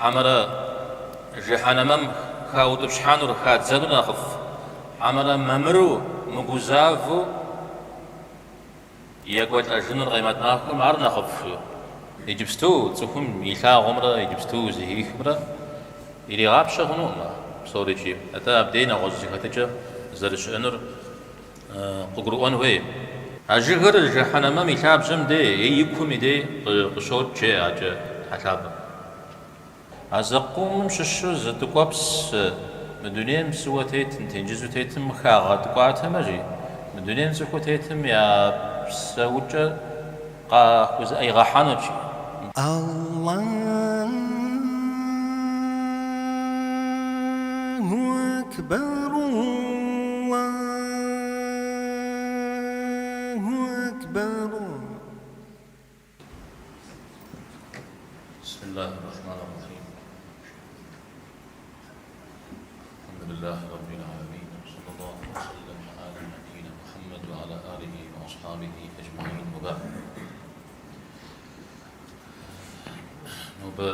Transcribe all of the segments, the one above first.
Хьэмэрэ жыхьэнэмэм хаутӏыпщхьэнур, хадзэнур нэхъыфӏ? Хьэмэрэ мамыру, мыгузавэу екӏуэлӏэжынур къемэт махуэм ар нэхъыфӏ жи? Иджыпсту цӏыхум илъагъумрэ иджыпсту зэхихымрэ иригъапщэ хъунукъым а псорикӏи. Атӏэ абдей нэгъуэщӏ зэхэтыкӏэ зэрыщыӏэнур къыгурыӏуэн хуей. А жыгыр жыхьэнэмэм и лъабжьэм дей е и кум и дей къыщокӏ, жеӏэ акӏэ Тхьэ лъапӏэм. А зэкъумым щыщу зы тӏыкӏуэпс мы дунейм псыуэ тетым, тенджызу тетым хагъэткӏуатэмэ, жи, мы дунейм цӏыхуу тетым я псэукӏэр къахузэӏигъэхьэнут, жи. Аллаху акбар, Аллаху акбар. بسم الله الرحمن الرحيم الحمد لله رب العالمين وصلى الله وسلم على نبينا محمد وعلى آله وأصحابه أجمعين وبعد Нобэ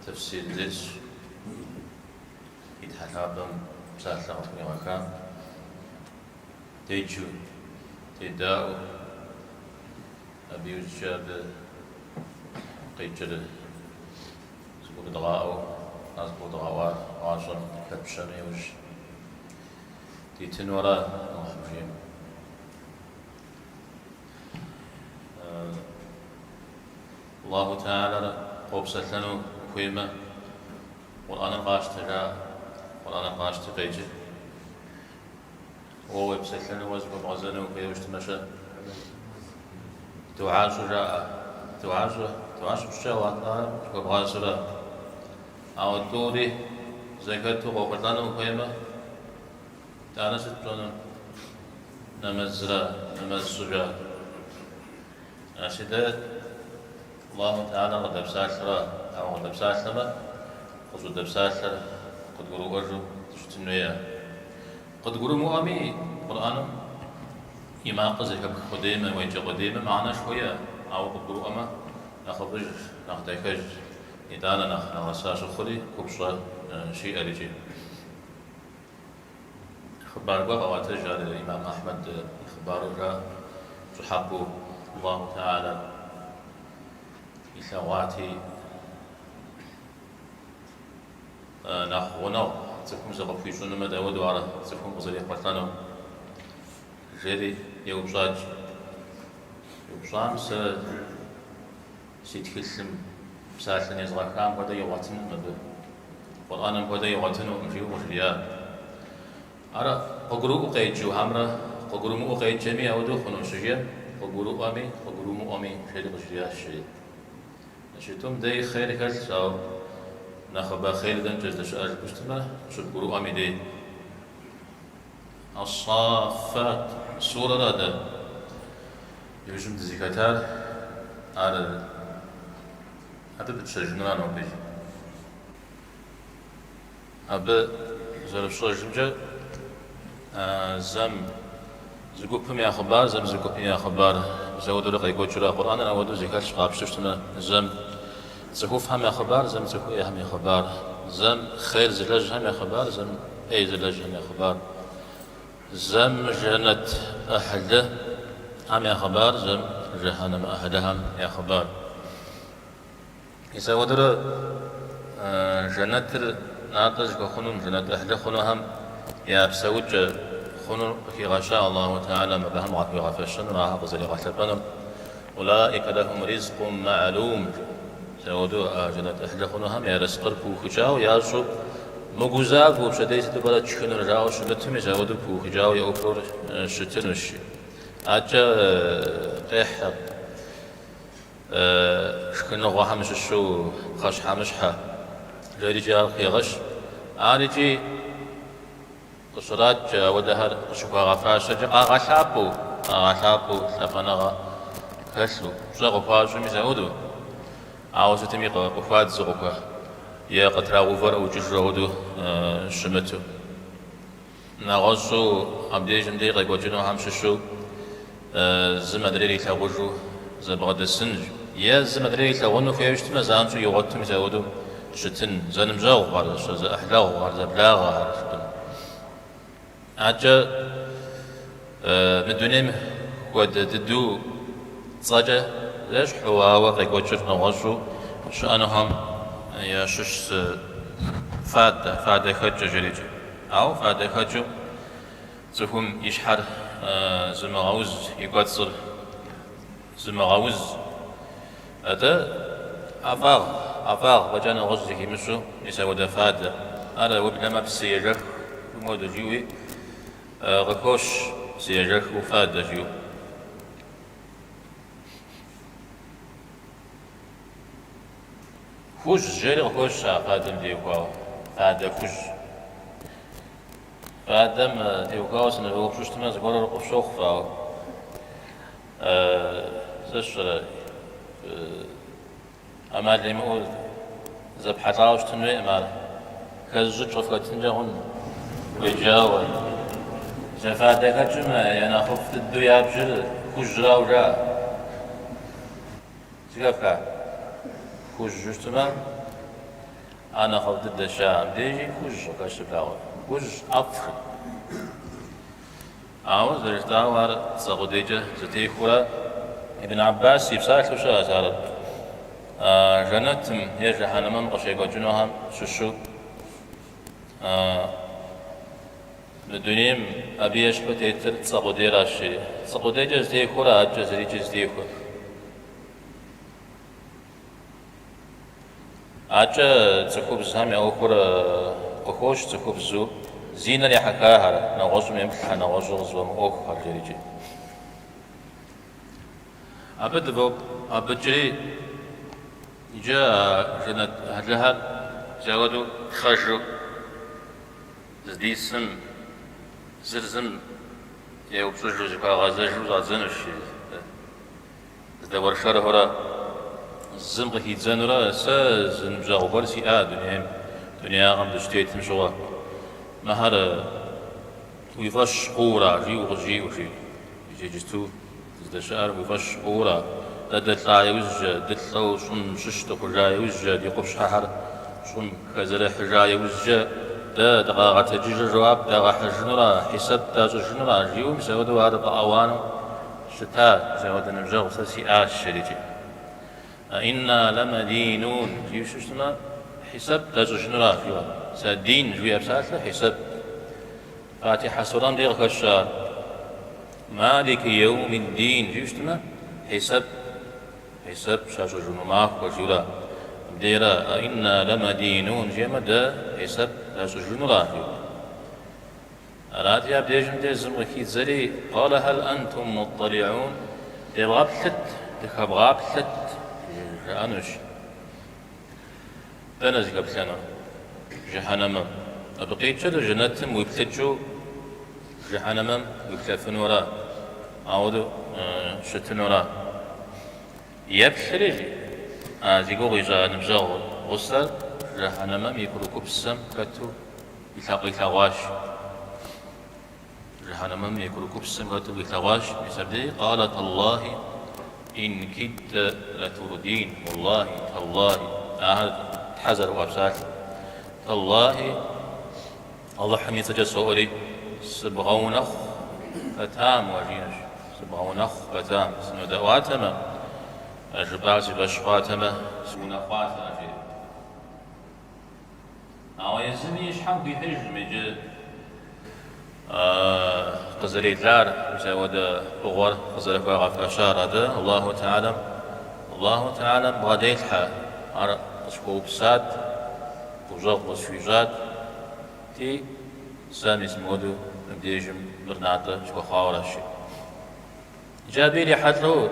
тэфсир дерс ди Тхьэ лъапӏэм псалъэ къытхуригъэхам деджэу, дедаӏуэу, абы иужькӏэ абы къикӏыр зыгурыдгъаӏуэу, а зыгурыдгъэӏуар гъащӏэм хэтпщэну иужь дитыну ара Алыхьым жиӏэм. Аллаху Тэхьэлэр къопсэлъэну ухуеймэ, Къурӏэныр къащтэ жаӏэ, Къурӏэныр къащти къеджэ. Уэ уепсэлъэну, уэ зыхуэбгъэзэну ухуейуэ щытмэ-щэ? Дугьэ щӏы жаӏэ. Дугьэ щӏы, дугьэ щыпщӏкӏэ Аллаху Тэхьэлэм зыхуэбгъазэурэ. Ауэ тӏури зэхэту къохъулӏэну ухуеймэ, итӏанэ сыт пщӏэну? Нэмэзрэ, нэмэз щӏы жаӏэ. Аращи, дэ Аллаху Тэхьэлэр къыдэпсалъэрэ, ауэ къыдэпсалъэмэ, къыщӏыдэпсалъэр къыдгурыӏуэжу дыщытын хуейэ. Къыдгурымыӏуэми, Къурӏэным и макъыр зэхэпх къудеймэ, уеджэ къудеймэ, мыхьэнэшхуэ иӏэ, ауэ къыбгурыӏуэмэ, нэхъыфӏыж, нэхъ дахэж, итӏанэ нэхъ нэгъэса щыхъури, купщӏэ щиӏэр икӏи. Хъыбар гуэр къаӏуэтэж ар имам Ахьмэд и хъыбару жаӏэ, пщӏыхьэпӏэу Аллаху Тэхьэлэр илъэгъуати, нэхъ гъунэгъу цӏыхум зыкъыпхуищӏынумэ, дауэдэу ар цӏыхум къызэрехъулӏэнур? Жери еупщӏат. Еупщӏам сэ си тхылъым псалъэ незгъэхам хуэдэ игъуэтынукъым абы, Къурӏэным хуэдэ игъуэтынукъым, жиӏэу къыжриӏа. Ар къыгурыӏуэу къеджэхэмрэ къыгурымыӏуэу къеджэми ауэдэу хъуну щыжиӏэм, къыгурыӏуэми къыгурымыӏуэми жери къыжриӏащ, жери. Щытум дей хъер хэлъщ, ауэ нэхъыбэ хъер дэнкӏэ здэщыӏэр жыпӏэу щытмэ, къыщыбгурыӏуэм и дей. Ас-Саффат сурэра дэ иужьым дызыхэтар, ар абы пытщэжынура нобэ иджы. Абы зэрыфщӏэжымкӏэ, зэм зы гупым я хъыбар, зэм зы гупым я хъыбар, зэуэдурэ къекӏуэкӏыурэ Къурӏэныр ауэдэу зэхэлъщ къапщтэу щытмэ, зэм цӏыхуфӏхэм я хъыбар, зэм цӏыху ӏейхэм я хъыбар, зэм хъер зылэжьхэм я хъыбар, зэм ӏей зылэжьхэм я хъыбар, зэм жэнэт ӏыхьлыхэм я хъыбар, зэм жыхьэнэмэ ӏыхьлыхэм я хъыбар. Мис ауэдурэ жэнэтыр натӏэ зыхуэхъунум, жэнэт ӏыхьлы хъунухэм я псэукӏэ хъунур къыхигъэща Аллаху Тэхьэлам абыхэм къахуигъэфэщэнур, ахэр къызэригъэлъэпӏэнур. Улаика лэхум ризкъум маӏлум. Мис ауэдэу а жэнэт ӏыхьлы хъунухэм я ерыскъыр пыухыкӏауэ ящӏэу, мыгузавэу пщэдей сыту пӏэрэ тшхынур жаӏэу щымыту, мис ауэдэу пыухыкӏауэ я ӏуэхур щытынущ. Акӏэ къехь. Шхыныгъуэхэм щыщу пхъэщхьэмыщхьэ жери икӏи ар къыхегъэщ. Ар икӏи къыщраткӏэ, ауэдэхэр къыщыхуагъэфащэкӏэ къагъэлъапӏэу, къагъэлъапӏэу лъапӏэныгъэ хэлъу, пщӏэ къыхуащӏу мис ауэдэу. Ауэ сытми къыхуадзу къыхуэ е къытрагъэувэрэ ӏукӏыжу ауэдэу щымыту. Нэгъуэщӏу абдежым дей къекӏуэкӏынухэм щыщу зым адрейр илъагъужу зэбгъэдэсынщ. Е зым адрейр илъагъуну хуейуэ щытмэ, занщӏэу игъуэту мис ауэдэу. щытын, зэныбжьэгъухэр, зэӏыхьлэгъухэр, зэблагъэхэр жыпӏэн. Адэкӏэ мы дунейм хуэдэ дыдэу цӏэкӏэ зэщхьу, ауэ къекӏуэкӏыр нэгъуэщӏу щыӏэнухэм ящыщ зы фадэ, фадэхэкӏэ жерикӏэ. Ауэ фадэхэкӏыу цӏыхум и щхьэр зымыгъэуз, и кӏуэцӏыр зымыгъэуз. Атӏэ, ӏэфӏагъ, ӏэфӏагъ фӏэкӏа нэгъуэщӏ зыхимыщӏэу мис апхуэдэ фадэ. Ар уеблэмэ псы ежэхым хуэдэу жиӏэуи къыхощ, псы ежэхыу фадэ жиӏэу. Хужь жери къыхощ а фадэм теухуауэ, фадэ хужь. Фадэм теухуауэ сынывэупщӏу щытмэ, зыгуэрыр къыфщохъу фэ, ауэ сэ сщӏэрэ, ӏэмал имыӏэу зэпхьэлӏауэ щытын хуейкъым ар. Хэзыщӏыкӏ къыфхэтынкӏэ хъун, хуеджауэ. Зэ фадэхэкӏым я нэхъыфӏ дыдэу ябжыр хужьрауэ жаӏэ. Зэхэфха? Хужьу щытмэ, ар нэхъыфӏ дыдэщ жаӏэ. Абдежи хужь къыхэщыр фагъуэ. Хужь ӏэфӏ жи. Ауэ зэрыжытӏауэ ар цӏэ къудейкӏэ зэтехуэрэ Ибн Аббас и псалъэу щыӏэщ ар жэнэтым е жыхьэнэмэм къыщекӏуэкӏынухэм щыщу мы дунейм абы ещхьу тетыр цӏэ къудейращ жери. Цӏэ къудейкӏэ зэтехуэрэ адэкӏэ зырикӏи зэтехуэ. Адэкӏэ цӏыхубзхэм я ӏуэхур къыхощ цӏыхубзу зи нэр ехьэхахэр, нэгъуэщӏым емыплъхэр, нэгъуэщӏыр къызыфӏэмыӏуэхухэр жерикӏи. Абы абыкӏри иджы а жэнэт ӏыхьлыхэр зэуэду тхъэжу здисым зыр зым еупщӏыжу, зыхуагъэзэжу щӏадзэнущ. Здэуэршэрхэрэ зым къыхидзэнурэ, сэ зы ныбжьэгъу гуэр сиӏа дунейм, дунеягъэм дыщытетым щыгъуэ, мыхэр уи фӏэщ хъуура, жиӏэу къызжиӏэу, жи. Иджысту дыздэщыӏэр уи фӏэщ хъуура? Дэ дылӏа иужькӏэ, дылӏэу щӏым щыщ дыхъужа иужькӏэ, ди къупщхьэхэр щӏым хэзэрыхьыжа иужькӏэ, дэ дыкъагъэтэджыжу жэуап дагъэхьыжынура, хьисэп дащӏыжынура, жиӏэу мис апхуэдэу ар фӏэауану Щыта, мис апхуэдэ ныбжьэгъу сэ сиӏащ, жерикӏи. Аинна лэмэдинун жиӏэу щытмэ, хьисэп дащӏыжынура, жиӏэу. Сэ дин жиӏэ псалъэ хьисэп. Фатихьэ сурэм дей къыхэщ ар. Малики еумиддин жиӏэу щытмэ, хьисэп, хьисэп щащӏыжыну махуэ, жиӏэура. Мыбдейрэ аинна лэмэдинун жиӏэмэ, дэ хьисэп дащӏыжынура, жиӏэу. Арати, абдежым де зым къыхидзэри, Къалэ хьэл ӏэнтум муттӏэлигӏун, девгъэплъыт, дыхэвгъаплъэт, жаӏэнущ. Дэнэ зыхэплъэнур? Жыхьэнэмэм. Абы къикӏыр жэнэтым уиплъыкӏыу жыхьэнэмэм уиплъэфынура, ауэдэу щытынура? Еплъри, жи, а зи гугъу ищӏа ныбжьэгъу гъусэр жыхьэнэмэм и курыкупсэм хэту къилъэгъуащ. Жыхьэнэмэм и курыкупсэм хэту къилъэгъуащ. Мис абдей, Къалэ таллахи ин кидтэ лэтурдин, уаллахи, таллахи, ахэр тхьэ зэрыӏуа псалъэ. Таллахи, Алыхьым и цӏэкӏэ соӏуэри, сыбгъэунэхъу пэтам уэ, жиӏэнущ, сыбгъэунэхъу пэтам, сынодэӏуатэмэ, а жыпӏар си фӏэщ хъуатэмэ, сыунэхъуатэкъым, жери. Ауэ езыми и щхьэм хуихьыжкъым иджы къызэрелар, мис апхуэдэ фӏыгъуэр къызэрыхуагъэфэщар. Атӏэ Аллаху Тэхьэлам, Аллаху Тэхьэлам бгъэделъхьэ, ар къысхуэупсат, гущӏэгъу къысхуищӏат, ти, сэ мис мыуэду мыбдежым мыр натӏэ схуэхъуауэрэщ. Иджы абы ирихьэлӏэу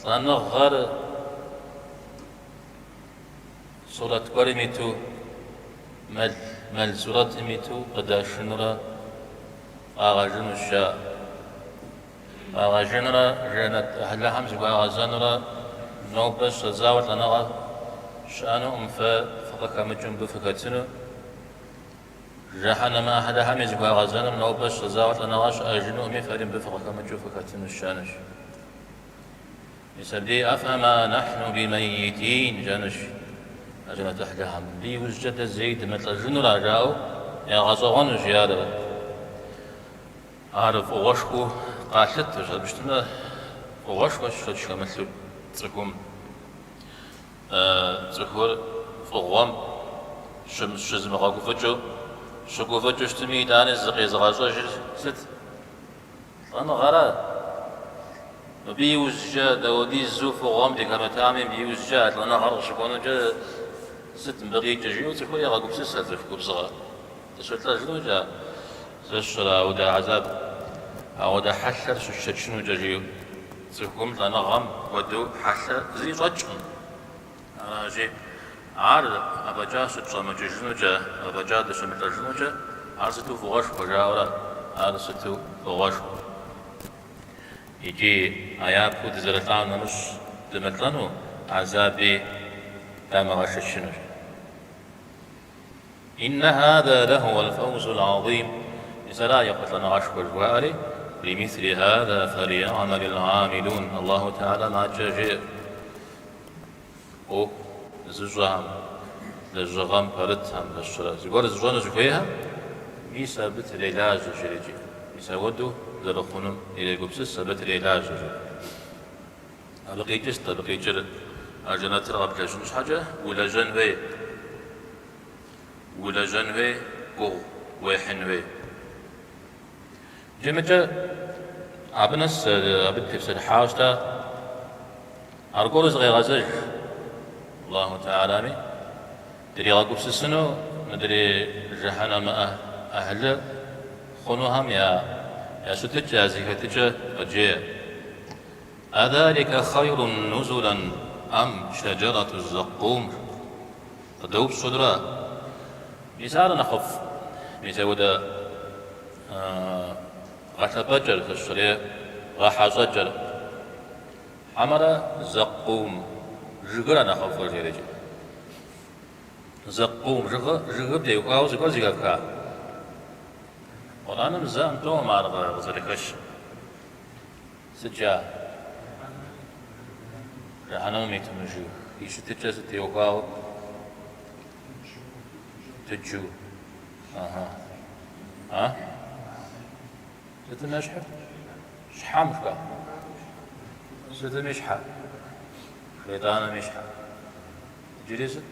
лӏэныгъэр сурэт гуэрым иту, мэл, мэл сурэтым иту къыдашынурэ къагъэжынущ, жаӏэ. Къагъэжынурэ жэнэт ӏыхьлыхэм зыхуагъэзэнурэ нобэ щыщӏэдзауэ лӏэныгъэ щыӏэнукъым, фэ фыкъыхэмыкӏыу мыбы фыхэтыну. Жыхьэнэмэ ӏыхьлыхэми зыхуагъэзэнум нобэ щыщӏэдзауэ лӏэныгъэ щыӏэжынукъыми, фэри мыбы фыкъыхэмыкӏыу фыхэтынущ, жаӏэнущ. Мис абдей Афэма нэхьну бимэйитин жаӏэнущ а жэнэт ӏыхьлыхэм. Мыбы иужькӏэ дэ зэи дымылӏэжынура жаӏэу ягъэщӏэгъуэнущ ар. Ар фӏыгъуэшхуэу къалъытэщ, абы щытмэ, фӏыгъуэшхуэщ шэч хэмылъу цӏыхум. Цӏыхур фӏыгъуэм щызымыгъэгуфӏыкӏыу, щыгуфӏыкӏыу щытми, итӏани зыкъезыгъэщӏэжыр сыт? Лӏэныгъэра? Мыбы иужькӏэ дауэдизу фӏыгъуэм дыхэмытами, мыбы иужькӏэ а лӏэныгъэр къыщыкӏуэнукӏэ сыт мыбы къикӏыр жиӏэу цӏыхур егъэгупсысэ, цӏыху губзыгъэ. Дыщылӏэжынукӏэ, зэщэрэ ауэдэ хьэзаб, ауэдэ хьэлъэр щытшэчынукӏэ жиӏэу цӏыхум лӏэныгъэм хуэдэу хьэлъэ зыри щӏэкӏкъым. Аращи, ар афӏэкӏа щытщӏэмыкӏыжынукӏэ, афӏэкӏа дыщымылӏэжынукӏэ, ар сыту фӏыгъуэшхуэ жаӏэурэ, ар сыту фӏыгъуэшхуэ. Икӏи а япэу дызэрылӏам нэмыщӏ дымылӏэну, хьэзаби дамыгъэшэчынущ. Иннэ хаза лэхууэл фэузул гьэзим, мис ара ехъулӏэныгъэшхуэ жыхуаӏэри, лимисли хаза фэлйэгьмэлил гьамилун, Аллаху Тэхьэлам адэкӏэ жеӏэ, ӏуэху зыщӏэхэм, лэжьыгъэм пэрытхэм, нэщрэ зыгуэр зыщӏэну зыхуейхэм, мис абы трелажьэ жери, мис ауэдэу зэрыхъунум ирегупсыс, абы трелажьэ жери. Абы къикӏыр сыт? Абы къикӏыр а жэнэтыр къэблэжьын щхьэкӏэ улэжьэн хуей. Улэжьэн хуей, гугъу уехьын хуей. Иджы мыкӏэ абы нэс абы тепсэлъыхьауэ щыта, аргуэру зыкъегъэзэж Аллаху Тэхьэлами, дригъэгупсысыну мыдрей жыхьэнэмэ ӏыхьлы хъунухэм я щытыкӏэ, я зэхэтыкӏэ къыджеӏэ. Адалика хъайрун нузулан ам шэджэрэту зэкъум? Къыдэупщӏ хуэдэурэ, мис ар нэхъыфӏ, мис ауэдэ гъэлъэпӏэкӏэр, зэщэрей гъэхьэщӏэкӏэр, хьэмэрэ зэкъум жыгыра нэхъыфӏыр, жерикӏи. Зэкъум жыгым теухуауэ зыгуэр зэхэфха? Къурӏэным зэм-тӏэум ар къызэрыхэщыр. Сыт жа? Жыхьэнэмэм итыну жыг и щытыкӏэ сыт теухуауэ? Дыджу. Ага. А? Сытым ещхьыр? Щхьэм жыпӏа? Сытым и щхьэ? Шейтӏаным и щхьэ. Иджыри сыт?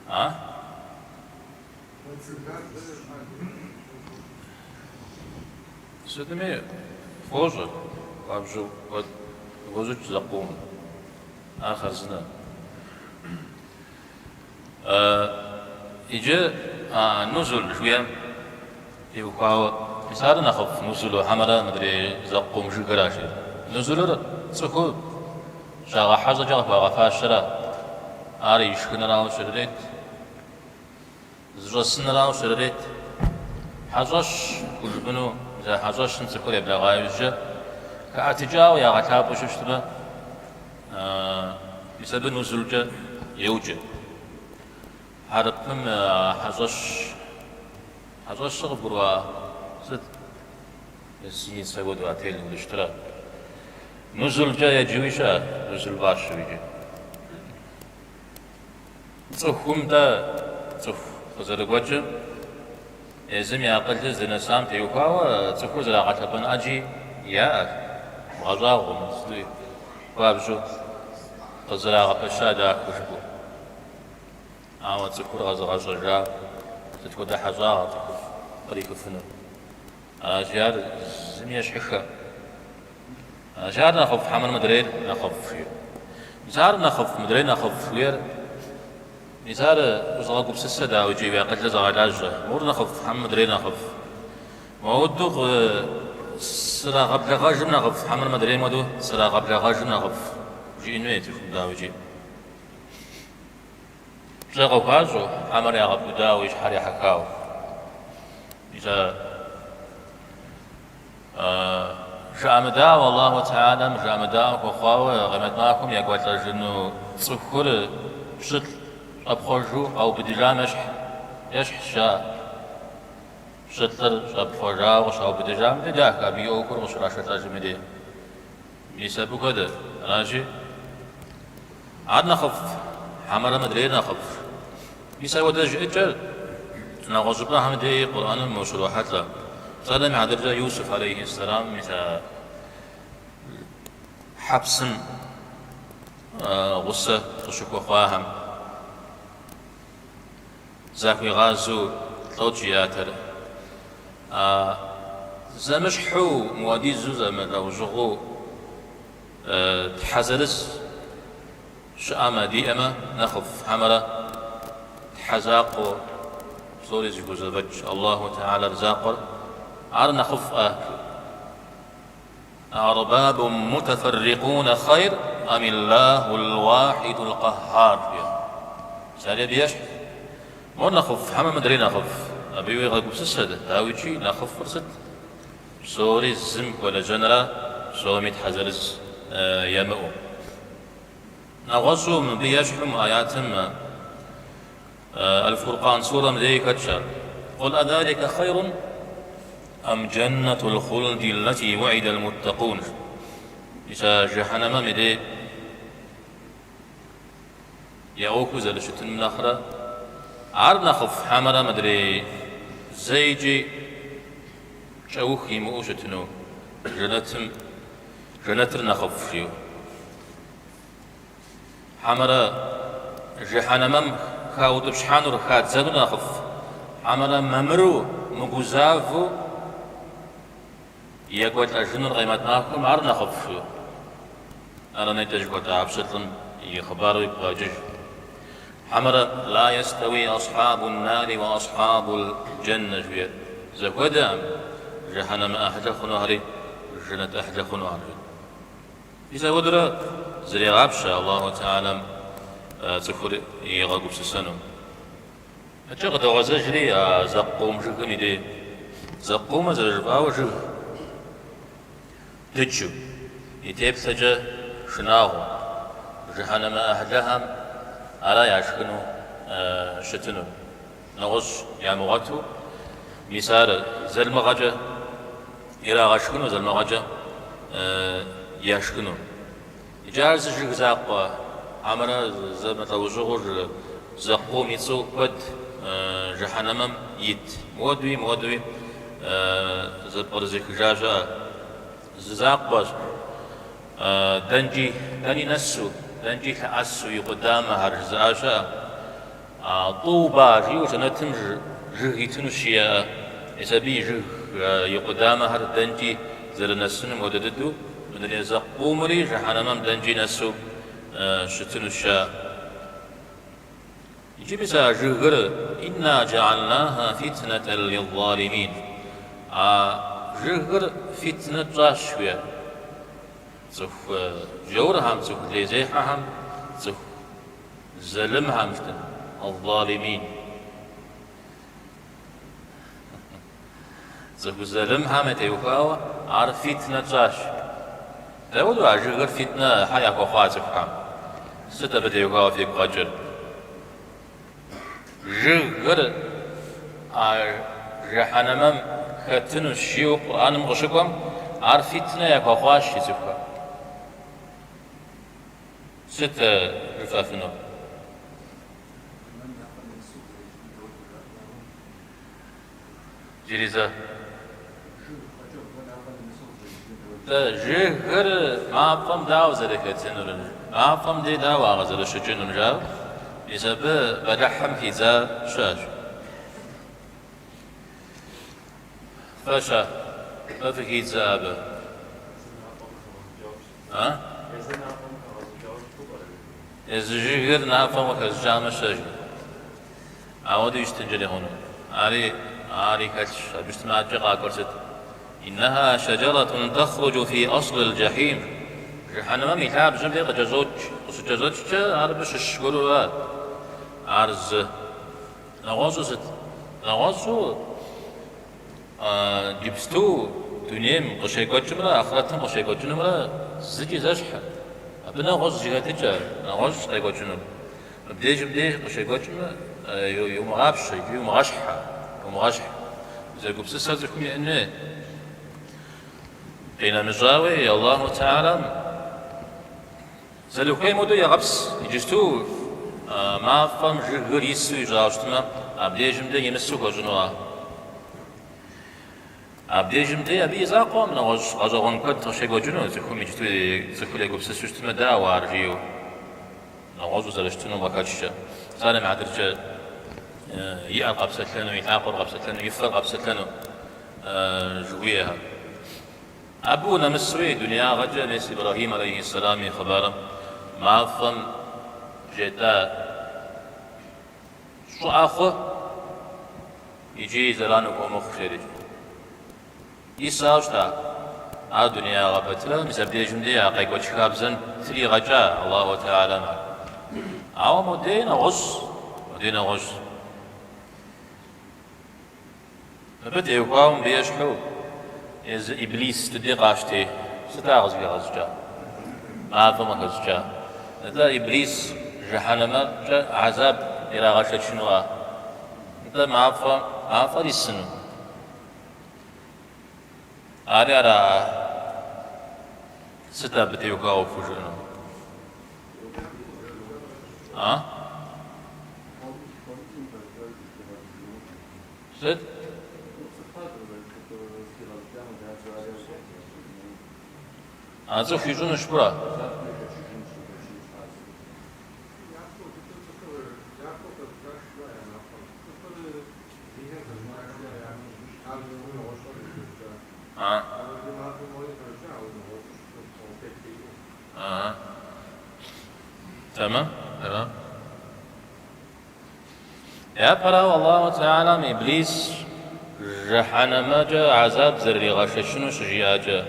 А? Сытми фощӏэ, хуабжьу куэд хощӏыкӏ зэкъум, ар хъарзынэ. Иджы а нузул жыхуиӏэм теухуауэ, мис ар нэхъыфӏ нузулу хьэмэрэ мыдрей зэкъум жыгыра жери. Нузулыр цӏыхур щагъэхьэщӏэкӏэ къыхуагъэфащэра, ар ишхынырауэ щрырет. Зыщӏэсынырауэ щрырет. Хьэщӏэщ хужыпӏэну, мис а хьэщӏэщым цӏыхур еблэгъа иужькӏэ, хэӏэтыкӏауэ ягъэлъапӏэу щытмэ, мис абы нузулкӏэ йоджэ. Хьэрыпым хьэщӏэщ, хьэщӏэщыр къыбгурыӏуа сыт? Гостиницэ хуэдэу, отель хуэдэу щытра? Нузулкӏэ еджэуи щыӏэ, нузул фӏащу иджы. Цӏыхум-тӏэ, цӏыху къызэрыгуэкӏыр езым и акъылыр здынэсам теухуауэ цӏыхур зэрагъэлъэпӏэн ӏэджи яӏэщ, бгъэщӏагъуэм, сытуи хуабжьу къызэрагъэпэща дахэу жыпӏэу. Ауэ цӏыхур къэзыгъэщӏэжа сыт хуэдэ хьэщӏагъэ цӏыхум кърихыфынур? Аращи, ар зыми ещхьыххэ. Аращи, ар нэхъыфӏ хьэмэрэ мыдрейр нэхъыфӏ жиӏэу. Мис ар нэхъыфӏ, мыдрейр нэхъыфӏ жиӏэр, мис ар узыгъэгупсысэ, дауикӏи, уи акъылыр зыгъэлажьэ. Мор нэхъыфӏ хьэмэ мыдрейр нэхъыфӏ. Моуэдэу срагъэблэгъэжым нэхъыфӏ хьэмэрэ мыдрейм хуэдэу срагъэблэгъэжым нэхъыфӏ жиӏэн хуей цӏыхум, дауикӏи. Пщӏэ къыхуащӏу, хьэмэрэ ягъэпудауэ и щхьэр ехьэхауэ. Мис а жыӏэмыдаӏуэ Аллаху Тэхьэлам жыӏэмыдаӏуэ хуэхъуауэ Къемэт махуэм екӏуэлӏэжыну цӏыхур пщылӏ щӏэпхъуэжу къаубыдыжам ещхь, ещхьщ жаӏэ. Пщылӏыр щӏэпхъуэжауэ къыщаубыдыжам де дахэ абы и ӏуэхур къыщрашэлӏэжым и дей. Мис абы хуэдэ, аращи, ар нэхъыфӏ, хьэмэрэ мыдрейр нэхъыфӏ. Мис апхуэдэ жыӏэкӏэр нэгъуэщӏыпӏэхэм деи Къурӏэным ущрохьэлӏэ. Псалъэм и хьэтыркӏэ Юсуф алейхи сэлам мис а хьэпсым гъусэ къыщыхуэхъуахэм захуигъазэу лӏот жиӏатэр. А зэмыщхьу, мыуэдизу зэмылӏэужьыгъуэу тхьэ зырыз щыӏэмэ, диӏэмэ нэхъыфӏ, хьэмэрэ тхьэ закъуэу псори зыхузэфӏэкӏ Аллаху Тэхьэлэр закъуэр, ар нэхъыфӏӏэ? Аӏэрбабу мутэфэррикъунэ хъайр амиллахул уахьидул къэхьар, жиӏэ. Мис ари абы ещхьщ. Мор нэхъыфӏ, хьэмэ мыдрей нэхъыфӏ? Абы уегъэгупсысэ, дауикӏи, нэхъыфӏыр сыт? Псори зым хуэлэжьэнра, псоми тхьэ зырыз ямыӏэу. Нэгъуэщӏу мыбы ещхьу мы аятым Аль-Фуркъан сурэм деи хэтщ ар. Къул адалика хъайрун ам джаннатул хулди ллати уидал муттакъун. Мис а жыхьэнэмэм и дей я ӏуэхур зэрыщытыным нэхърэ ар нэхъыфӏ хьэмэрэ мыдрей зэикӏи кӏэух имыӏэу щытыну жэнэтым жэнэтыр нэхъыфӏ жиӏэу. Хьэмэрэ жыхьэнэмэм хаутӏыпщхьэнур, хадзэнур нэхъыфӏ? Хьэмэрэ мамыру, мыгузавэу екӏуэлӏэжынур къемэт махуэм ар нэхъыфӏ жиӏэу? Ар нетӏэ жыхуэтӏа пщылӏым и хъыбару игу къэкӏыж. Хьэмэрэ ла ястэуи асхьабу нари уа асхьабул джэннэ жиӏэр зэхуэдэкъым, жыхьэнэмэ ӏыхьлы хъунухэри жэнэт ӏыхьлы хъунухэр жиӏэр. Мис апхуэдэурэ зрегъапщэ Аллаху Тэхьэлам цӏыхур игъэгупсысэну. Адэкӏэ къыдогъэзэжри а зэкъум жыгым и дей. Зэкъумыр зэрыжыпӏауэ жыг дыджу, и теплъэкӏэ шынагъуэу, жыхьэнэмэ ӏыхьлыхэм ара яшхыну щытынур. Нэгъуэщӏ ямыгъуэту, мис ар зэлмыгъэкӏэ ирагъэшхыну, зэлмыгъэкӏэ яшхыну. Иджы ар зы жыг закъуэ, хьэмэрэ зэмылӏэужьыгъуэу зэкъум и цӏэу куэд жыхьэнэмэм ит. Мыуэдуи, мыуэдуи зэпкърызыхыжа щыӏэ. Зы закъуэщ, дэнкӏи, дэни нэсу, дэнкӏи лъэӏэсу и къудамэхэр жызыӏа щыӏэ. Тӏуба жиӏэу жэнэтым жыг итынущ жиӏэ, мис абы и жыг и къудамэхэр дэнкӏи зэрынэсынум хуэдэ дыдэу, мыдрей зэкъумри жыхьэнэмэм дэнкӏи нэсу щытынущ жаӏэ. Иджы мис а жыгыр Инна джаалнахьа фитнэтэн лил-залимин. А жыгыр фитнэ тщӏащ жиӏэ. Цӏыху джаурхэм, цӏыху лейзехьэхэм, цӏыху Залымхэм жытӏэ, ал-залимин. Цӏыху залымхэм ятеухуауэ ар фитнэ тщӏащ. Дауэду а жыгыр фитнэ хьэ яхуэхъуа цӏыхухэм? Сыт абы теухуауэ фигу къэкӏыр? Жыгыр а жыхьэнэмэм хэтынущ жиӏэу Къурӏэным къыщыкӏуэм, ар фитнэ яхуэхъуащ и цӏыхухэм. Сыт жыфӏэфынур? Иджыри зэ. Жыгыр мафӏэм дауэ зэрыхэтынур? Мафӏэм дей дауэ ар къызэрыщыкӏынур жаӏэу? Мис абы бэлыхьым хидза щыӏэщ. Фэ-щэ? Фэ фыхидзэ абы? А? Езы жыгыр мафӏэм къыхэщӏыкӏамэ щэ жи. Ауэдэу щытынкӏэри хъуну. Ари, ари хэлъщ. Абы щытмэ адэкӏэ къакӏуэр сыт? Иннэха шэджэрэтун тэхъруджу фи аслил джэхьим. Жыхьэнэмэм и лъабжьэм дей къыкӏэщӏокӏ. Къыщыкӏэщӏэкӏкӏэ ар абы щыщ гуэру ара? Ар зы. Нэгъуэщӏу сыт? Нэгъуэщӏу Иджыпсту дунейм къыщекӏуэкӏымрэ ахърэтым къыщекӏуэкӏынумрэ зыкӏи зэщхьыр. Абы нэгъуэщӏ зэхэтыкӏэ, нэгъуэщӏ къекӏуэкӏынур. Мыбдежым деж къыщекӏуэкӏымрэ иумыгъапщэ икӏи иумыгъэщхьэ, иумыгъэщхь. Зэгупсысэр цӏыхум иӏэн хуей. Къинэмыщӏауи, Аллаху Тэхьэлам. Зэрыхуейм хуэдэу егъэпс. Иджысту мафӏэм жыгыр ису ищӏауэ щытмэ, абдежым дей имысу хуэщӏыну ара? Абдежым дей абы и закъуэкъым, нэгъуэщӏ гъэщӏэгъуэн куэд къыщекӏуэкӏыну, цӏыхум иджысту цӏыхур егупсысу щытмэ, дауэ ар жиӏэу нэгъуэщӏу зэрыщытынум къыхэкӏкӏэ. Псалъэм и хьэтыркӏэ, и ӏэр къэпсэлъэну, и лъакъуэр къэпсэлъэну, и фэр къэпсэлъэну жыхуиӏэхэр. Абы унэмысуи, дунеягъэкӏэ мес Ибрэхьим алейхьиссэлам и хъыбарым мафӏэм жетӏа щӏыӏэ хъу икӏи зэран ухуэмыхъу жерикӏ. Исауэ щыта ар дунеягъэ пэтрэ, мис абдежым дей а къекӏуэкӏ хабзэм тригъэкӏа Аллаху Тэхьэлам ар. Ауэ модей нэгъуэщӏ, модей нэгъуэщӏ. Мыбы теухуауэ мыбы ещхьу езы Иблис дыдей къащти, сыт ар къызыхегъэщӏыкӏа? Мафӏэм къыхэщӏыкӏа. Нтӏэ, Иблис жыхьэнэмэкӏэ гьэзаб ирагъэшэчыну ара? Нтӏэ, мафӏэ, мафӏэр исыну? Ари ара? Сыт абы теухуауэ пхужыӏэну? А? Сыт? А цӏыху ищӏынущ пӏэрэ? А. А. Тэмэм, тэмэм. Япэрауэ, Аллаху Тэхьэлам Иблис жыхьэнэмэкӏэ гьэзаб зэрыригъэшэчыну щыжиӏакӏэ,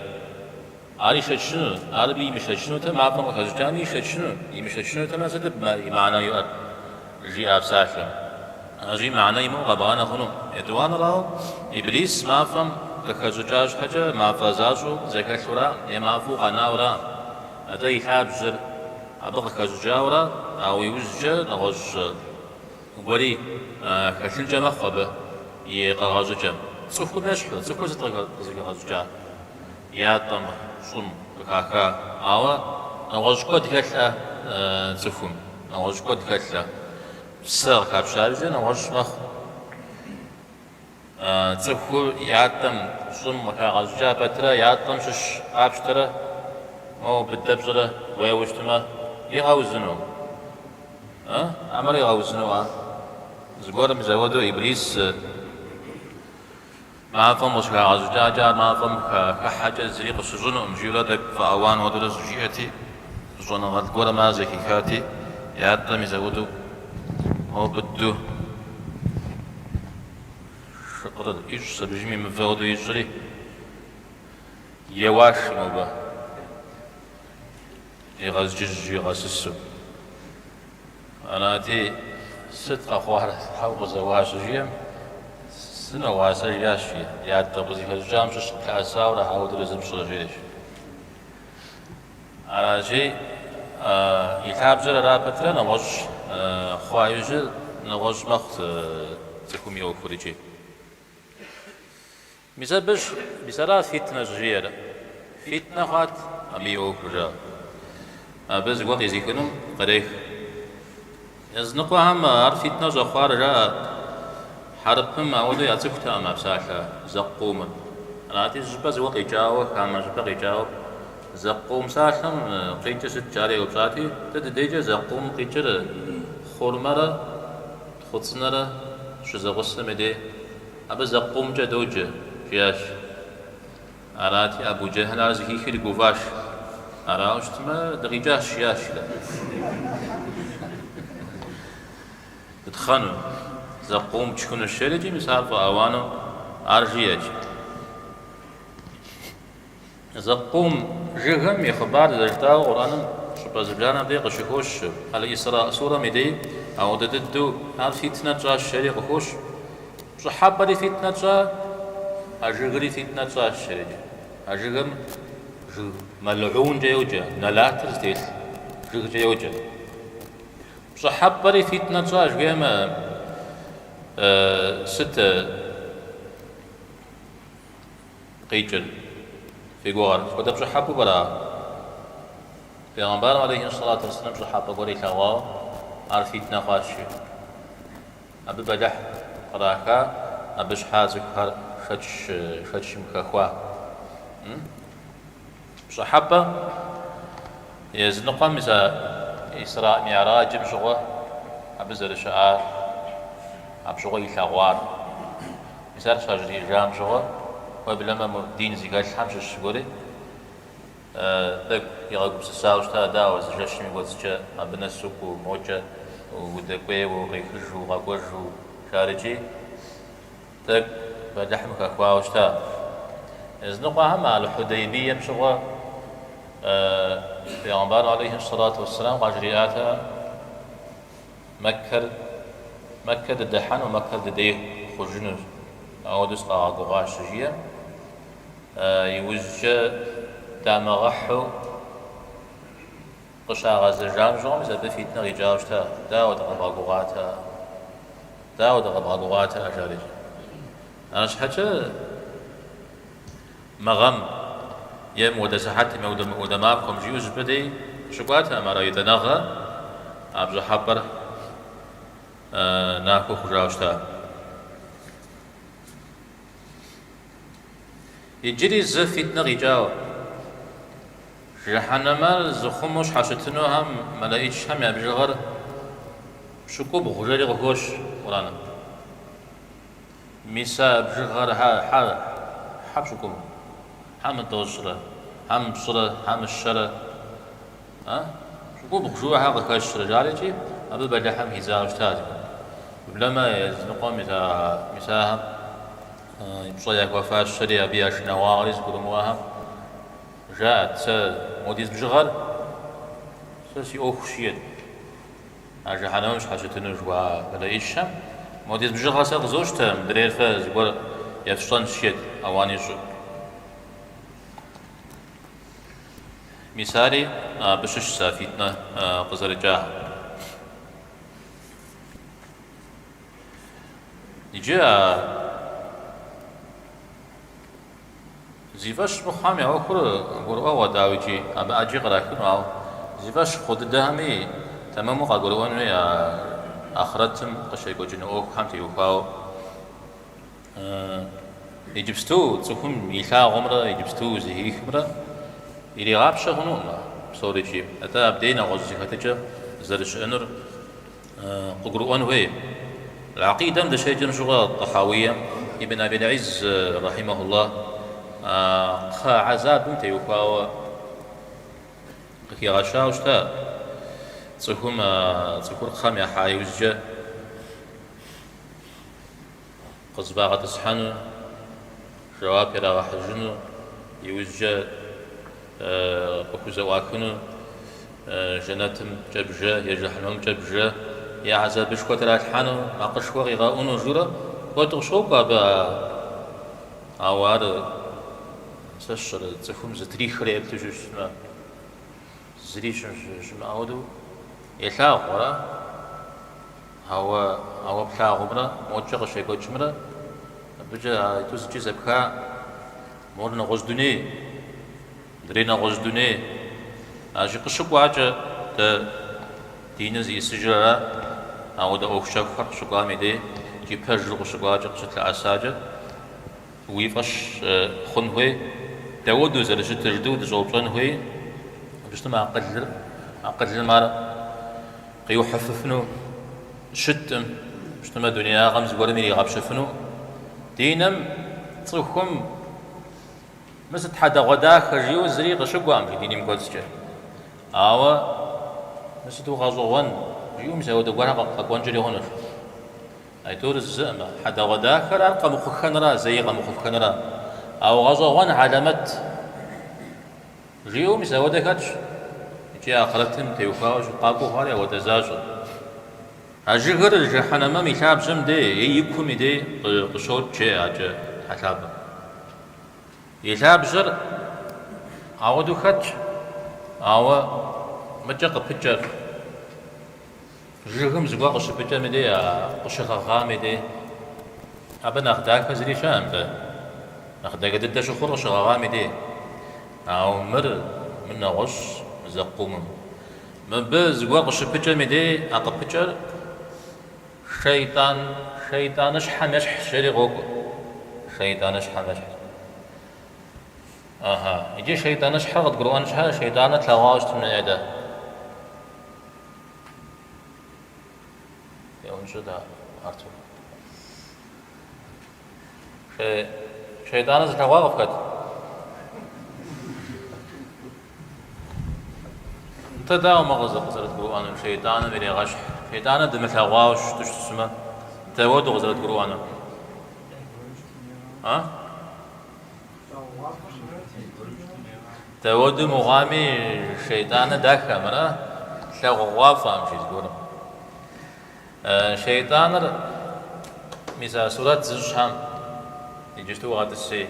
ар ишэчыну, ар абы имышэчынутэмэ, мафӏэм къыхэщӏыкӏами ишэчыну, имышэчынутэмэ, сыт абы и мыхьэнэ иӏэр? Жиӏа псалъэм. Аращи, мыхьэнэ имыӏэу къэбгъанэ хъуну. Етӏуанэрауэ, Иблис мафӏэм къыхэщӏыкӏа щхьэкӏэ мафӏэ защӏэу зэхэлъура е мафӏэу къэнаура, атӏэ и лъабжьэр Абы къыхэщӏыкӏауэра, ауэ иужькӏэ нэгъуэщӏ гуэри хэлъынкӏэ мэхъу абы и къэгъэщӏыкӏэм. Цӏыхум ещхьу, цӏыхур сыт къызыхэгъэщӏыкӏа? Ятӏэм, щӏым къыхаха. Ауэ нэгъуэщӏ куэд хэлъэ цӏыхум, нэгъуэщӏ куэд хэлъэ. Псэ къыхапща иужькӏэ нэгъуэщӏ мэхъу. Цӏыхур ятӏэм, щӏым къыхагъэщӏыкӏа пэтрэ, ятӏэм щыщ къапщтэрэ, моуэ быдэ пщӏырэ уеуэу щытмэ, игъэузыну? Хьэмэрэ игъэузыну, а? Зыгуэрым мис апхуэдэу Иблис мафӏэм къыщыхагъэщӏыкӏакӏэ, ар мафӏэм хыхьэкӏэ зыри къыщыщӏынукъым, жиӏэурэ тӏэкӏу фӏэауан хуэдэурэ щыжиӏэти, щӏэныгъэлӏ гуэрым ар зэхихати, ятӏэм мис апхуэдэу моуэ быдэу Шыкъырыр ищӏщ абыжми мывэ хуэдэу ищӏри, еуаш мобы, игъэзджызджу, игъэсысу. Арати, сыт къэхъуар, щхьэ укъызэуа щыжиӏэм, сыноуа сэ жиӏащ, жи, ятӏэ укъызыхэщӏыкӏам щыщ къыплъэӏэсауэ ара ауэдурэ зыпщӏыр, жиӏэщ. Аращи, и лъабжьэр ара пэтрэ нэгъуэщӏ хъуа иужьыр нэгъуэщӏ мэхъу цӏыхум и ӏуэхур икӏи. Мис абыщ, мис ара фитнэ щӏыжиӏэр. Фитнэ хъуат абы и ӏуэхур, жаӏэ. Абы зыгуэр къизыхынум кърех. Языныкъуэхэм ар фитнэ щӏэхъуар жаӏэ, хьэрыпым ауэдэу яцӏыхутэкъым а псалъэ зэкъумыр. Арати, зы щӏыпӏэ зыгуэр къикӏауэ, хамэ щӏыпӏэ къикӏауэ, зэкъум псалъэм къикӏыр сыт жари еупщӏати, дэ дыдейкӏэ зэкъум къикӏыр хъурмэрэ тхъуцӏынэрэ щызэгъусэм и дей, абы зэкъумкӏэ доджэ, жиӏащ. Арати, Абу Джэхьл ар зэхихри гуфӏащ. Арауэ щытмэ, дыкъикӏащ, жиӏащ дэ. Дытхъэну, зэкъум тшхынущ, жерикӏи, мис ар фӏэауану ар жиӏэкӏ. Зэкъум жыгым и хъыбар зэрыжытӏауэ Къурӏэным щӏыпӏэ зыбжанэм дей къыщыхощ. Аль-Исра сурэм и дей ауэдэ дыдэу ар фитнэ тщӏащ, жери къыхощ. Пщӏыхьэпӏэри фитнэ тщӏа, а жыгри фитнэ тщӏащ, жерикӏ. А жыгым жыг мэлгӏункӏэ йоджэ, нэлатыр зытелъ жыгкӏэ йоджэ. Пщӏыхьэпӏэри фитнэ тщӏа жыхуиӏэмэ, сыт къикӏыр фи гугъэр? Сыт хуэдэ пщӏыхьэпӏэу пӏэрэ ар? Пегъэмбарым алейхи сэлату уэсселам пщӏыхьэпӏэ гуэр илъэгъуауэ, ар фитнэ хъуащ жи. Абы бэлыхь къраха, абы щхьа цӏыхухэр шэч, шэчым хэхуа. Пщӏыхьэпӏэ языныкъуэм мис а Исраӏ Миӏраджым щыгъуэ абы зэрыщыӏар, абы щыгъуэ илъэгъуар. Мис ар щажриӏэжам щыгъуэ, уеблэмэ дин зыхэлъхэм щыщ гуэри тӏэкӏу игъэгупсысауэ щыта, дауэ зы жэщым и кӏуэцӏкӏэ абы нэс укӏуэу, мокӏэ удэкӏуейуэ, укъехыжу, укъэкӏуэжу, жарикӏи. Тӏэкӏу бэлыхьым хэхуауэ щыта. Языныкъуэхэм Аль-Хьудейбием щыгъуэ Пегъэмбарым алейхи сэлату уэсселам къажриӏатэкъэ, Мэккэр, Мэккэ дыдыхьэну, Мэккэр дыдей хъужынущ, ауэдэу сыкъагъэгугъащ щыжиӏэм, иужькӏэ дамыгъэхьу къыщагъэзэжам щыгъуэ мис абы фитнэ къикӏауэ щыта, дауэ дыкъэбгъэгугъатэ? Дауэ дыкъэбгъэгугъатэ, жарикӏи. Арщхьэкӏэ мы гъэм е мыуэдэ сыхьэтым е мыуэдэ махуэм жиӏэу зыщӏыпӏэ дей щыкӏуатэкъым, ара итӏанэгъэ а пщӏыхьэпӏэр нахуэ хъужауэ щыта. Иджыри зы фитнэ къикӏауэ. Жыхьэнэмэр зыхъумэу щхьэщытынухэм мэлэӏичхэм я бжыгъэр пщыкӏубгъу жери къыхощ Къурӏэным. Мис а бжыгъэр хьэ, хьэ, хьэ пщыкӏубгъу, хьэ мытӏощӏрэ, хьэ мыпщӏырэ, хьэ мыщэрэ, а? Пщыкӏубгъу жыуэ хьэ къыхэщрэ жарикӏи, абы бэлыхьым хидзауэ щытащ. Уеблэмэ языныкъуэм мис а, мис ахэм пщӏэ яхуэфащэри, абы я шынагъуагъэри зыгурымыӏуахэм Жаӏэт, сэ модиз бжыгъэр сэ си ӏуэхущ, жиӏэт. А жыхьэнэмэм щхьэщытыну жыхуаӏэ мэлэӏичхэм, модиз бжыгъэр сэ къызощтэ, мыдрейр фэ зыгуэр ефщӏэнщ, жиӏэт, ауан ищӏу. Мис ари абы щыщщ а фитнэ къызэрыкӏахэм. Иджы а Зи фӏэщ мыхъухэм я ӏуэхур гурыӏуэгъуэ, дауикӏи, абы ӏэджи кърахыну, ауэ зи фӏэщ хъу дыдэхэми тэмэму къагурыӏуэн хуей а ахърэтым къыщекӏуэкӏыну ӏуэхухэм теухуауэ. Иджыпсту цӏыхум илъагъумрэ иджыпсту зэхихымрэ иригъапщэ хъунукъым а псорикӏи, атӏэ абдей нэгъуэщӏ зэхэтыкӏэ зэрыщыӏэнур къыгурыӏуэн хуей. Гьэкъидэм дыщеджэм щыгъуэ Тӏэхьауием Ибн Абил Изз рахьимэхуллах кхъэ гьэзабым теухуауэ къыхигъэщауэ щыта. Цӏыхум цӏыхур кхъэм яхьа иужькӏэ къызэфӏагъэтӏысхьэну, жэуап ирагъэхьыжыну, иужькӏэ къыхузэӏуахыну жэнэтымкӏэ бжэ е жыхьэнэмэмкӏэ бжэ, е хьэзабышхуэ тралъхьэну, макъышхуэ къигъэӏуну журэ куэд къыщокӏуэ абы, ауэ ар сэ сщӏэрэ цӏыхум зытрихрэ еплъу щытмэ, зыри щымыӏэ хуэдэу елъагъу, ара? Ауэ, ауэ плъагъумрэ мокӏэ къыщекӏуэкӏымрэ абыкӏэ аитӏу зыкӏи зэпха, мор нэгъуэщӏ дуней, мыдрей нэгъуэщӏ дуней. Аращи, къыщыкӏуакӏэ дэ диныр зиӏысыжыр ара, ауэдэ ӏуэху щэхухэр къыщыкӏуам и дей, икӏи пэжу къыщыкӏуакӏэ, къыщытлъэӏэсакӏэ, уи фӏэщ хъун хуей, дауэдэу зэрыщытыр жытӏэу дыщӏэупщӏэн хуей, абы щытмэ акъылыр, акъылым ар къиухьыфыфыну щыткъым, щытмэ дунеягъэм зыгуэрым иригъэпщэфыну. Диным цӏыхум мы сыт хьэдэгъуэдахэ жиӏэу зыри къыщыкӏуэкъым жи диным кӏуэцӏкӏэ. Ауэ мы сыту гъэщӏэгъуэн жиӏэу мис ауэдэ гуэрхэр къэкӏуэнкӏэри хъунущ. Айтӏур зыӏымэ, хьэдэгъуэдахэр ар къэмыхъуххэнра, зэи къэмыхъуххэнра. Ауэ гъэщӏэгъуэн хьэлэмэт. Жиӏэу мис ауэдэ хэтщ, икӏи ахърэтым теухуауэ къакӏуэу хъуари ауэдэ защӏэ. А жыгыр жыхьэнэмэм и лъабжьэм дей е и кум и дей къыщокӏ, жеӏэ акӏэ Тхьэ лъапӏэм. И лъабжьэр ауэдэу хэтщ, ауэ мыкӏэ къыпыкӏэр. Жыгым зыгуэр къыщыпыкӏэм и дей, а къыщыгъэгъам и дей, абы нэхъ дахэ зыри щыӏэкъым-тӏэ. Нэхъ дахэ дыдэ щыхъур къыщыгъэгъам и дей. Ауэ мыр, мыр нэгъуэщӏщ. Мы зэкъумым. Мыбы зыгуэр къыщыпыкӏэм и дей а къыпыкӏэр шейтӏан, шейтӏаныщхьэм ещхьщ жери къокӏуэ. Шейтӏаныщхьэм ещхьщ. Аха. Иджы шейтӏаныщхьэр къыдгурыӏуэн щхьэ шейтӏаныр тлъэгъуауэ щытын хуей дэ. Еӏунщӏыт, Артур. Шейтӏаныр зылъэгъуа къыфхэт? Нтӏэ дауэ мы къызэрыдгурыӏуэнур? Шейтӏаным ирегъэщхь. Шейтӏаныр дымылъэгъуауэ щыту щытмэ, дауэду къызэрыдгурыӏуэнур? А? Дауэду мыхъуами, шейтӏаныр дахэм, ара? Лъагъугъуафӏэм, жи зыгуэрым. Шейтӏаныр, мис а сурэт зыщӏхэм иджысту гъэтӏыси,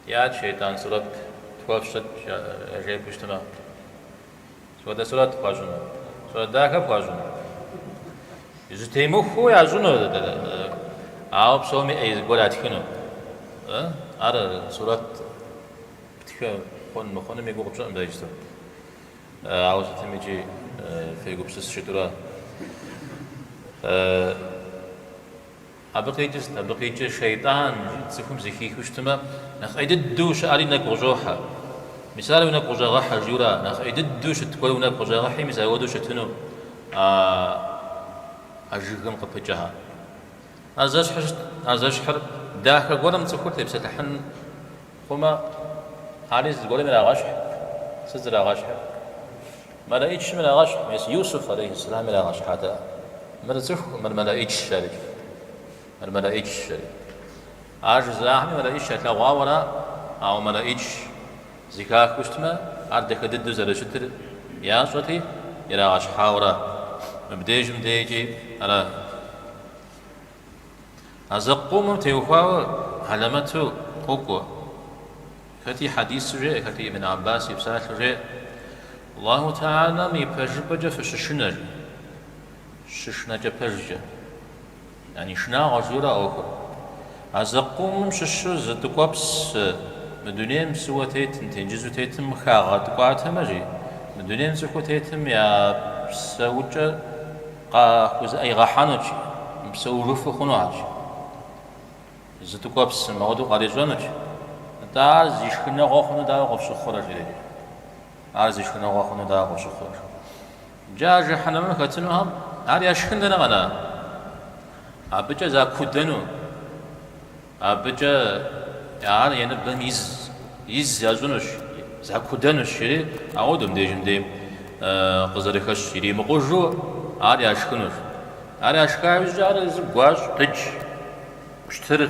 Иӏэт шейтӏан сурэт тхуэфщӏыт яжепӏэу щытмэ. Сыт хуэдэ сурэт пхуащӏыну? Сурэт дахэ пхуащӏыну? Зэтемыхуэу ящӏыну, ауэ псоми ӏей зыгуэр ятхыну. Ар сурэт птхы хъун мыхъуным и гугъу тщӏыӏым дэ иджысту. Ауэ сытым икӏи фегупсыс жытӏэурэ. Абы къикӏыр сыт? Абы къикӏыр шейтӏан цӏыхум зэхихыу щытмэ, нэхъ ӏей дыдэу щыӏэри нэгу къыщӏохьэ. Мис ар уи нэгу къыщӏэгъэхьэ жиӏэурэ, нэхъ ӏей дыдэу щыт гуэр уи нэгу къыщӏэгъэхьи, мис ауэдэу щытыну а жыгым къыпыкӏэхэр. Ар зэщхьыр сыт? Ар зэщхьыр дахэ гуэрым цӏыхур тепсэлъыхьын хъумэ, ари зыгуэрым ирагъэщхь. Сыт зрагъэщхьыр? Мэлэӏичым ирагъэщхь, мис Юсуф алейхьэссэлам ирагъэщхьат. Мыр цӏыхукъым, мыр мэлэӏичщ жарикӏ. Мыр мэлэӏичщ жари. Ар жызыӏахэми мэлэӏич ялъэгъуауэ ара, ауэ мэлэӏич зэхахыу щытмэ, ар дахэ дыдэу зэрыщытыр ящӏэти, ирагъэщхьауэ ара. Мыбдежым дежкӏи ара. А зэкъумым теухуауэ хьэлэмэту къокӏуэ. Хэти хьэдису жеӏэ, хэти Ибн Аббас и псалъэу жеӏэ. Аллаху Тэхьэлам ипэжыпӏэкӏэ фыщышынэ, жи. Щышынэкӏэ пэжкӏэ. Яни шынагъуэщ жиӏэурэ а ӏуэхур. А зэкъумым щыщу зы тӏыкӏуэпс мы дунейм псыуэ тетым, тенджызу тетым хагъэткӏуатэмэ, жи, мы дунейм цӏыхуу тетым я псэукӏэр къахузэӏигъэхьэнут, жи, мыпсэужыфу хъунухэт, жи. Зы тӏыкӏуэпсым ауэдэу къарищӏэнут. Нтӏэ ар зи шхыныгъуэ хъуну дауэ къыфщыхъурэ, жери. Ар зи шхыныгъуэ хъуну дауэ къыфщыхъурэ? Иджы а жыхьэнэмэм хэтынухэм ар яшхын дэнэ къэна? Абыкӏэ закудэну, абыкӏэ ар я ныбэм из, из ящӏынущ, закудэнущ, жери, ауэдэу мыбдежым дей къызэрыхэщ иримыкъужу ар яшхынущ. Ар яшха иужькӏэ ар езыр гуащӏ, дыдж, пщтыр,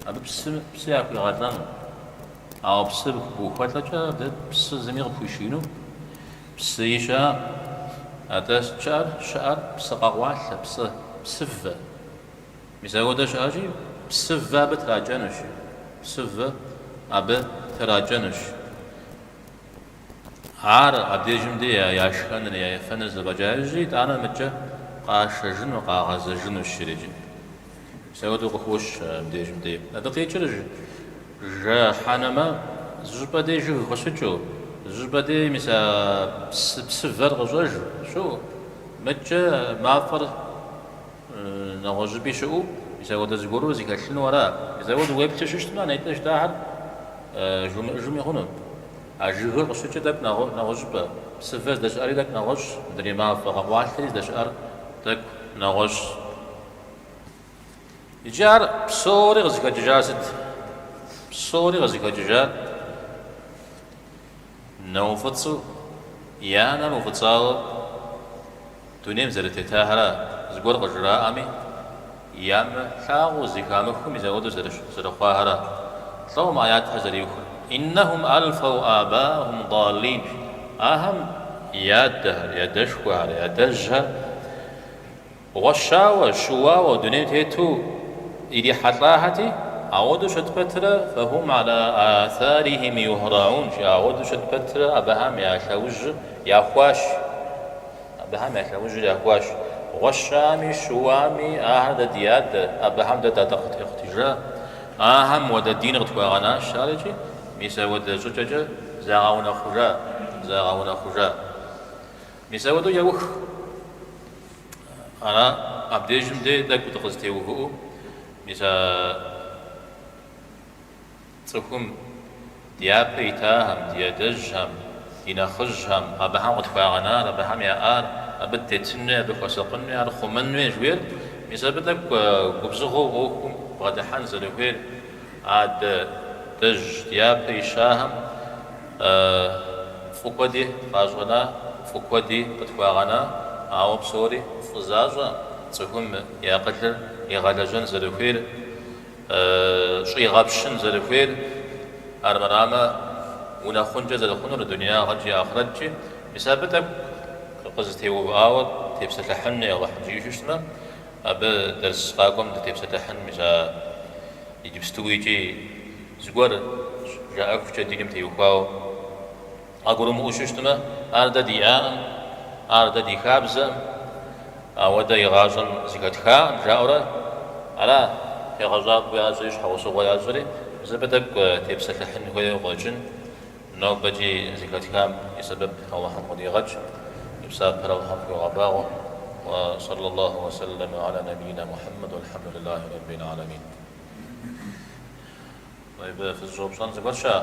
абы псы, псы яхуигъэлӏэну. Ауэ псы ухуэлӏэкӏэ абы псы зыми къыпхуишиину псыи щыӏэкъым. Атӏэ сыт щыӏэр? Щыӏэр псы къэкъуалъэ, псы, псывэ. Мис ауэдэ щыӏэщи, псывэ абы тракӏэнущ. Псывэ абы тракӏэнущ. Ар абдежым де я шхэныр, я ефэныр зэфӏэкӏа иужькӏэ, итӏанэ мыдкӏэ къашэжыну, къагъэзэжынущ иджы. Мис ауэдэу къыхощ абдежым де. Абы къикӏыр жэхьэнэмэ зы щӏыпӏэ дей жыг къыщыкӏыу, зы щӏыпӏэ дей мис а псы псывэр къыщӏэжу, щыӏэу, мыдкӏэ мафӏэр Нэгъуэщӏ щӏыпӏи щыӏэу, мис ауэдэ зыгуэру зэхэлъыну ара? Мис ауэдэу уеплъу щыщытмэ, нетӏэ жытӏахэр жумыӏэжми хъуну. А жыгыр къыщыкӏыр тӏэкӏу нэгъуэщӏыпӏэ, псывэр здэщыӏэри тӏэкӏу нэгъуэщӏ, мыдрей мафӏэ къэкъуалъэри здэщыӏэр тӏэкӏу нэгъуэщӏ. Иджы ар псори къызыхэкӏыжар сыт? Псори къызыхэкӏыжар нэуфӏыцӏу, я нэр уфӏыцӏауэ дунейм зэрытетахэра, зыгуэр къыжраӏэми, ямылъагъуу, зэхамыхыу мис ауэдэу зэрыхъуахэра. Лӏо мы аятхэр зэриухыр. Иннэхум алфэу абаахум даллин. Ахэм ядэхэр, ядэшхуэхэр, ядэжьхэр Гъуэщауэ, щыуауэ дунейм тету ирихьэлӏахэти, ауэдэу щыт пэтрэ фэхум аля атарихим юхраун, жи, ауэдэу щыт пэтрэ абыхэм я лъэужьыр яхуащ. Абыхэм я лъэужьыр яхуащ. Гъуэщами, щыуами, ахэр дэ ди адэ, абыхэм дэ дакъытехъукӏыжа, ахэм уэдэ дин къытхуагъэнащ арикӏи, мис ауэдэ щӏыкӏэкӏэ. Загъэунэхъужа, загъэунэхъужа. Мис ауэдэу еух. Ара, абдежым дей тӏэкӏу дыкъызэтеувыӏэу, мис а цӏыхум ди япэ итахэм, ди адэжьхэм, ди нэхъыжьхэм, абыхэм къытхуагъэнар, абыхэм яӏар, абы дытетын хуей, абы хуэсакъын хуей, ар хъумэн хуей жыхуиӏэр, мис абы тӏэкӏу губзыгъэу ӏуэхум бгъэдыхьэн зэрыхуейр, адэжь ди япэ ищахэм фӏы куэди къащӏэна, фӏы куэди къытхуагъэна, ауэ псори фӏы защӏэ, цӏыхум и акъылыр игъэлэжьэн зэрыхуейр, щӏигъэпщын зэрыхуейр, армырамэ, унэхъункӏэ зэрыхъунур дунеягъэкӏи ахърэткӏи, мис абы тӏэкӏу къызэтеувыӏауэ тепсэлъыхьын Алыхьым жиӏэу щытмэ, абы дэрс къакӏуэм дытепсэлъыхьын, мис а иджыпсту икӏи зыгуэр жаӏэхукӏэ диным теухуауэ къагурымыӏуэу щытмэ, ар дэ диӏаӏым, ар дэ ди хабзэӏым, ауэ дэ игъащӏэм зыхэтхаӏым, жаӏэурэ ара тегъэщӏапӏэу ящӏри, щхьэусыгъуэ ящӏри, мис абы тӏэкӏу тепсэлъыхьын хуейуэ къыщӏэкӏын. Нобэкӏи зыхэтхам и сэбэп Алыхьым къыдигъэкӏ, и псапэр Алыхьым тхуигъэбагъуэ. Уа саллаллаху уа саллама аля набийна Мухьэммэд уалхьэмдулиллахи раббил аламин. Тӏэйб, фызыщӏэупщӏэн зыгуэр щыӏэ?